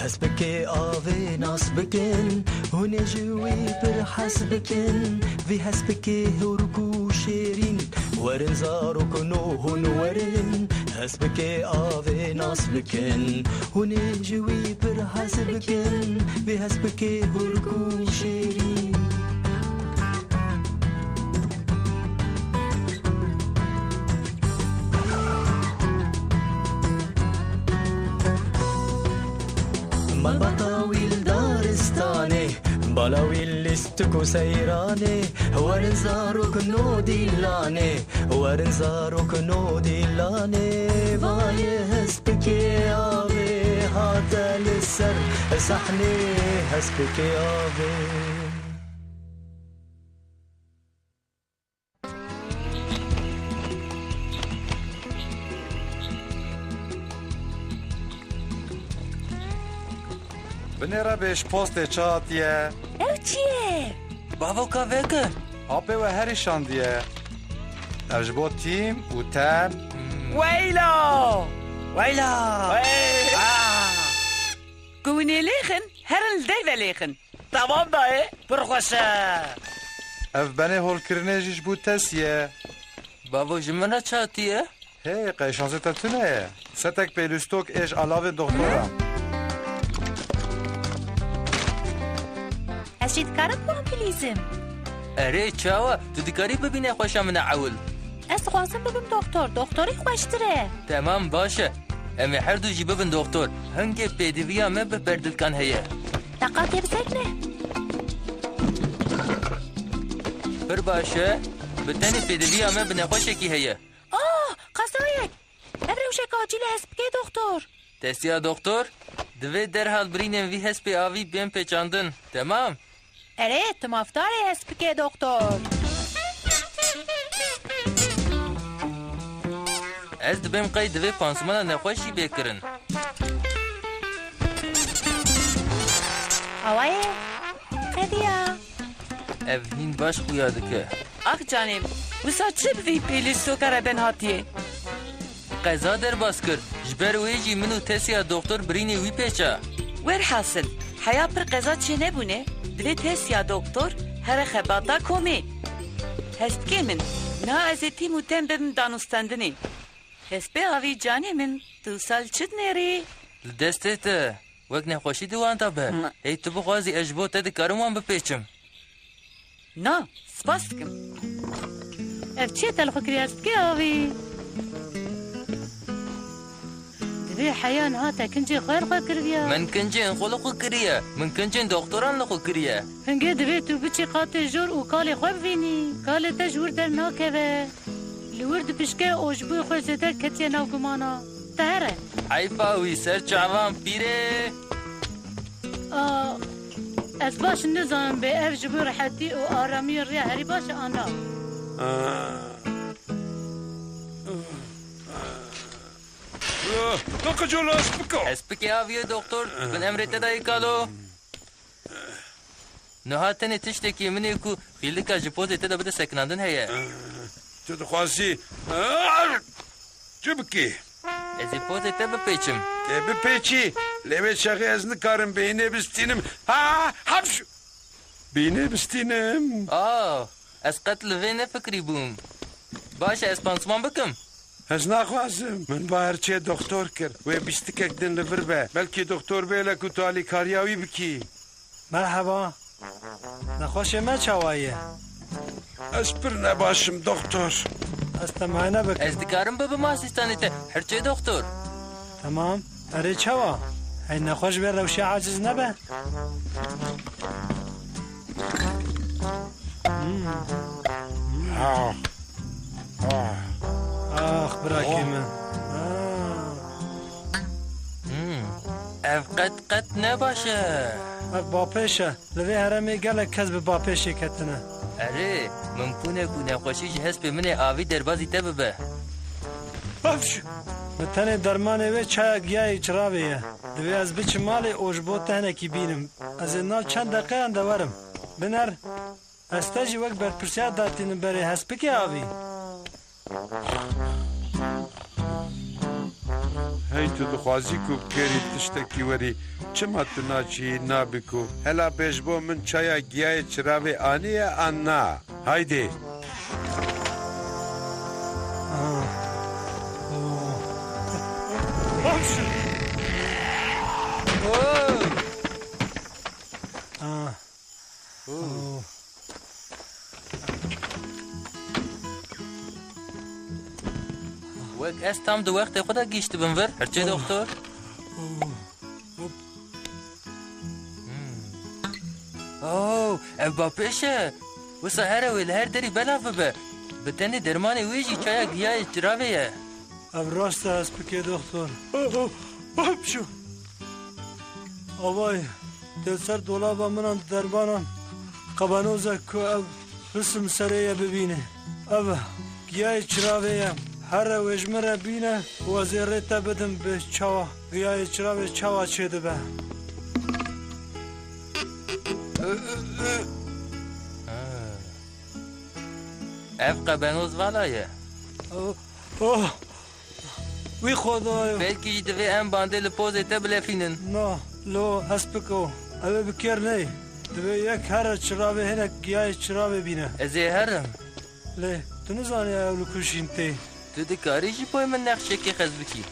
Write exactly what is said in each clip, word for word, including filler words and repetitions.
Hespikê avê nas bikin, hûn ê ji wî pir hez bikin. Vî hespikê hûrk û şêrîn, werin zarokno hûn werin. Hespikê avê nas bikin, hûn ê ji wî pir hez bikin. Vî hespikê hûrk û şêrîn. Malbata wî li daristanê, bala wî lîstik û seyranê, werin zarok no dîlanê, werin zarok no dîlanê, vayê hespikê avê hate li ser sahnê, hespikê avê. Binêre bê ji postê çi hatiye? Ew çi ye? Bavo ka vekir. Apê we herî şandiye. Ev ji bo tîm û ten. Weyla! Weyla! Wey! Ah! Ku hûn ê lêxin, herin li derve lêxin. Tamam dayê, pir xweş e. Ev benê holkirinê jî ji bo Tesî ye. Bavo, ji min re çi hatiye? Hey, qey şansê te tune ye. Setek pêlûstok ê ji alavên doktora. Ez jî dikarim bi wan bilîzim. Erê, çawa? Tu dikarî bibî nexweşa min e ewil. Ez dixwazim bibim doktor. Doktorî xweştir e. Temam, baş e. Em ê her du jî bibin doktor. Hingê pêdiviya me bi berdilkan heye. Deqakê bisekine. Pir baş e. Bi tenê pêdiviya me bi nexweşekî heye. Ah, qezayek! Ev rewşek acîl e, hespikê doktor. Testiya doktor? Divê derhal birînên vî hespê avî bên pêçandin. Temam? Erê, tu mafdar ê hespikê doktor. Ez dibêm qey divê pansmana nexweş jî bê kirin. Awayê, qediya. Ev hîn baş xuya dike. Ax canê min, wisa çi bi vî pêlîstoka re ben hatiye? Qeza derbas kir. Ji ber wê jî min û Tesiya doktor birînê wî pêça. Werhasil, heya pir qeza çênebûne, divê Tesiya doktor here xebata komê. Hespikê min, niha ez ê tîm û ten bibim danûstendinê. Hespê avî canê min, tu wisa li çi dinêrî? Li destê te, wek nexweşî di wan de be. Ma- Hey, tu bixwazî ez ji bo te dikarim wan bipêçim. Na, spas dikim. Ev çi ye te li xwe kiriye, hespikê avî? Divê heya niha te kincê xwe li xwe kiriye. Min kincên xwe li xwe kiriye. Min kincên doktoran li xwe kiriye. Hingê divê tu biçî qatê jor û kalê xwe bivînî. Kalê te ji wir dernakeve. Li wir dipişke û ji bo xwe zêde ketiye nav gumana. Te here. Heyfa wî ser çavan pîrê. A, ez baş nizanim bê ev ji bo rehetî û aramiyê riya herî baş e an na? Aa. Aa, tu qicola ez bika. Ez pikê aviyê doktor, bin emrê te dayê kalo. Niha tenê tiştekî min ê ku xîlika ji pozê te de bide sekinandin heye. Tu dixwazî çi bikî? Ez ê pozê te bipêçim. Tê bipêçî, lê wê çaxê ez nikarim bêhnê bistînim. Ha, hapş! Bêhnê bistînim. Aa, ez qet li vê nefikirîbûm. Baş e, ez pansuman bikim. Ez naxwazim. Min bawer çê doktor kir. Wê bîstikek din li vir be. Belkî doktor bêle ku tu alîkariya wî bikî. Merheba. Nexweşê me çawa ye? Ez pir nebaş im, doktor. Ez te muayene bikim. Ez dikarim bibim asîstanê te, hirçê doktor. Temam. Erê çawa? Hey nexweş vê rewşê aciz nebe. Hmm. Ah. Ah. Ax, birakê min. Ah. Hmm. Ev qet qet ne baş e. Ev bapêş e. Li vê herêmê gelek kes bi bapêşê ketine. Erê, mimkûn e ku nexweşî ji hespê min ê avî derbazî te bibe. Hafş! Bi tenê dermanê wê çaya giyayê çiravê ye. Divê ez biçim malê û ji bo te hinekî bînim. Ez ê nav çend deqeyan de werim. Biner. Ez te jî wek berpirsiyar datînim berê hespikê avî. Hey, tu dixwazî ku bikerî tiştekî werî, çima tu naçî nabî ku? Hela bêj bo min çaya giyayê çiravê aniye an na? Haydê. Wek ez tam di wextê xwe de gihîştibim vir, hirçê doxtor. Hmm. Oh, ev bapêş e. Wisa here wê li her derî belav bibe. Bi tenê dermanê wê jî çaya giyayê çiravê ye. Ev rast e, hespikê doxtor. Hopşu! Avay, dê ser dolaba min an dermanan qebenozek ku ev risim serê ye bibîne. Ev giyayê çiravê ye. Here wê ji min re bîne û ez ê rê te bidim bi çawa. Giyayê çiravê çawa çêdibe? Ev qebenoz vala ye. Oh, oh. Wî xwedayê. Belkî jî divê em bandê li pozê te bilefînin. Na, lo, hespiko. Ew ê bi kêr neyê. Divê yek here çiravê hinek giyayê çiravê bîne. Ez ê herim. Lê tu nizaniya ew li ku jîn tê. Tu dikarî ji bo min nexşekê xez bikî.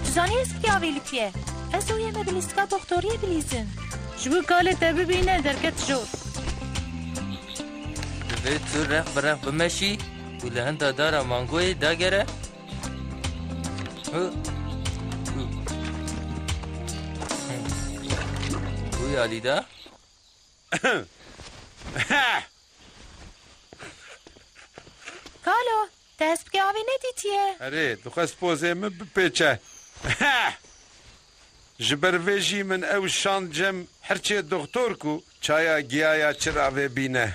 Tu zanî hespikê avê li ku ye? Ez û yê me bi lîstika doxtoriyê bilîzin. Ji bo kalê te bibîne derket jor. Divê tu rex bi rex bimeşî û li hinda dara mangoyê dagere. Û ya Lîda? Kalo, te hespikê avê nedîtiye? Erê, dixwest pozê min bipêçe. Ji ber vê jî min ew şand cem hirçê doxtor ku çaya giyaya çiravê bîne.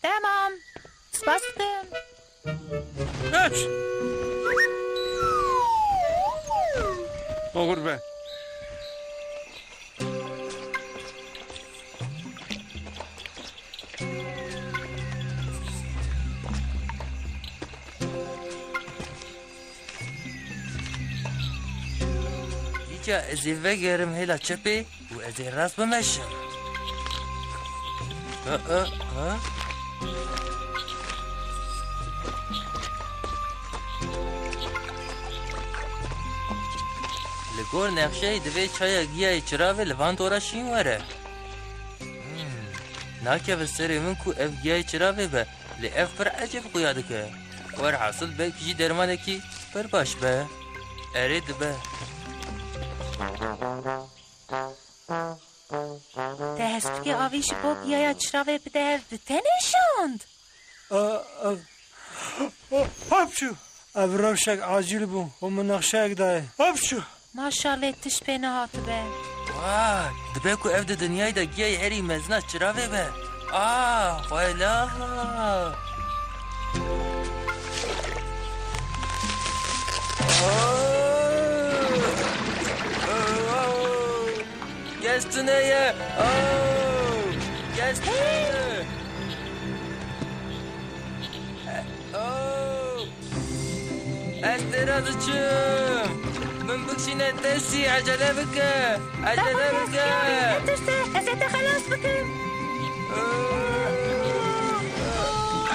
Temam. Spas dikim. Eş! Oxir be. Îca ez ê vegerim hêla çepê û ez ê rast bimeşim. Ha, ha, ha. Li gor nexşeyê divê çaya giyayê çiravê li van dora şîn were. Hmm, nakeve serê min ku ev giyayê çiravê be. Lê ev pir ecêb xuya dike. Werhasil belkî jî dermanekî pir baş be. Erê dibe. Te hespikê avî ji bo giyaya çiravê bide ev bi te nêşand? A, a, a, hapşu! Ev rewşek acîl bû û min nexşeyek dayê. Hapşu! Maşallah, tişt pê nehatibe. Vay, dibe ku ev di dinyayê de giyayê herî mezina çiravê be. Ah, xwela. Kes tune ye. Oh, kes tune. Oh. Ez têra diçim. Min bikişîne tesî, ecele bike. Ecele bike. Netirse, ez ê te xelas bikim.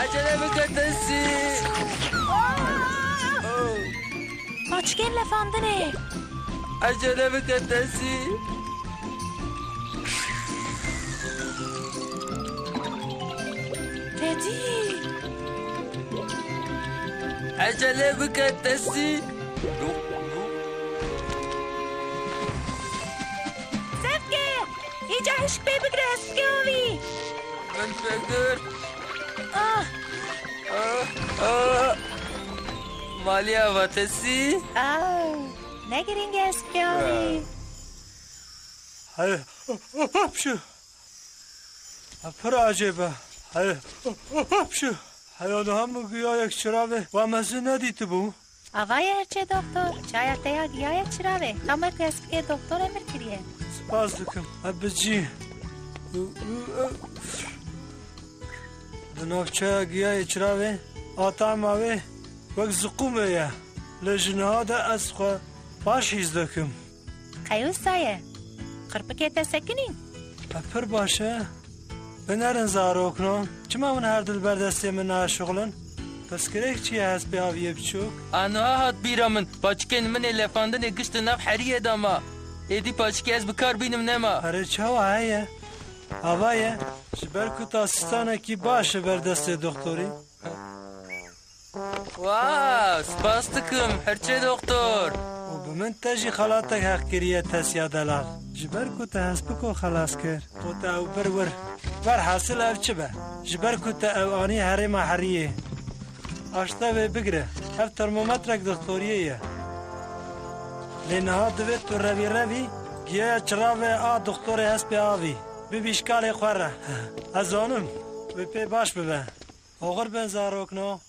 Ecele bike tesî. Paçikên lefandinê. Ecele bike tesî. Tedî. Ecele bike tesî. Sevke! Îca hişk pê bigire hespikê avî. Min pê girt. Ah! Ah! Ah! Maliya va tesî. Ah! Ne girîng e hespikê avî. Hey, hapşu! Pir ecêb e. Hey, hapşu! Heya niha min giyayek çiravê wa mezin nedîtibû. Ava ye hirçê doxtor, çaya te ya giyayek çiravê. Xemek hespikê doxtor emir kiriye. Spas dikim. Bi cî. Navçeya giyayê çiravê a tahma wê wek ziqûmê ye. Lê ji niha de ez xwe baş hîs dikim. Qey wisa ye? Qirpikê te sekinî? E, pir baş e. Binerin zarokno. Çima hûn her du li ber destê min naşixulin? Pirsgirêk çi ye hespê aviyê biçûk? A niha hat bîra min. Paçikên min ê lefandinê gişt di nav heriyê de ma. Êdî paçikê ez bi kar bînim nema. Erê çawa heye? Ava ye. Ji ber ku ta sistanekî baş li ber destê doxtorî. Wa, spas dikim, hirçê doxtor. Û bi min te jî xelatek heq kiriye tesiya delal. Ji ber ku te hespiko xelas kir. Ku te ew bir wir. Werhasil ev çi be? Ji ber ku te ew anî herêma heriyê. Aştevê bigire. Ev termometrek doxtoriyê ye. Lê niha divê tu revî revî giyaya çiravê a doxtorê hespê avî. Bibî şkalê xwe re. Ez zanim. Wê pê baş bibe. Oxir bin zarokno.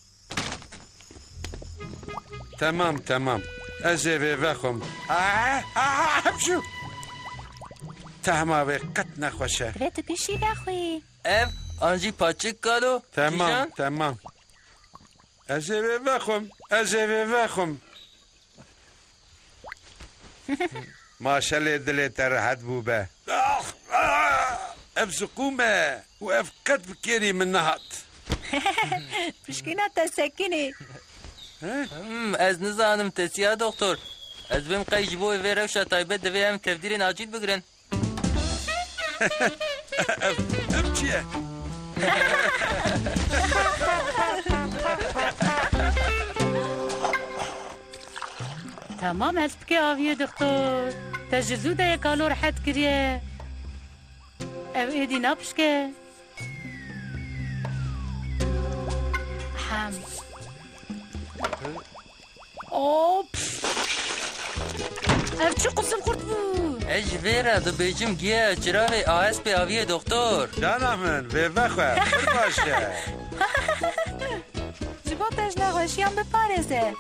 Temam, temam. Ez ê vê vexwim. Ah, ah, hepşu! Tahma wê qet nexweş e. Divê tu pişî vexwî. Ev, an jî paçik kalo, Temam, kîjan? Temam. Ez ê vê vexwim. Ez ê vê vexwim. Maşelê dilê te rehet bûbe. Ah, ah, ev ziqûm e û ev qet bi kêrî min nehat. Pişkîna te sekinî. He? Hmm, ez nizanim, tesiya doxtor. Ez bêm qey ji bo vê rewşa taybet divê em tevdîrên acîl bigirin. Ev, ev çi ye? Tamam, hespikê aviyê dixtor. Te ji zû de yê kalo rehet kiriye. Ev êdî napişke. Hem. Oh, pf. Ev çi quzil qurt bû? Ez ji vê re dibêjim giya çiravê A S P aviyê doktor. Cana min, vê vexwe, pir baş e. Ji bo te ji nexweşiyan biparêze.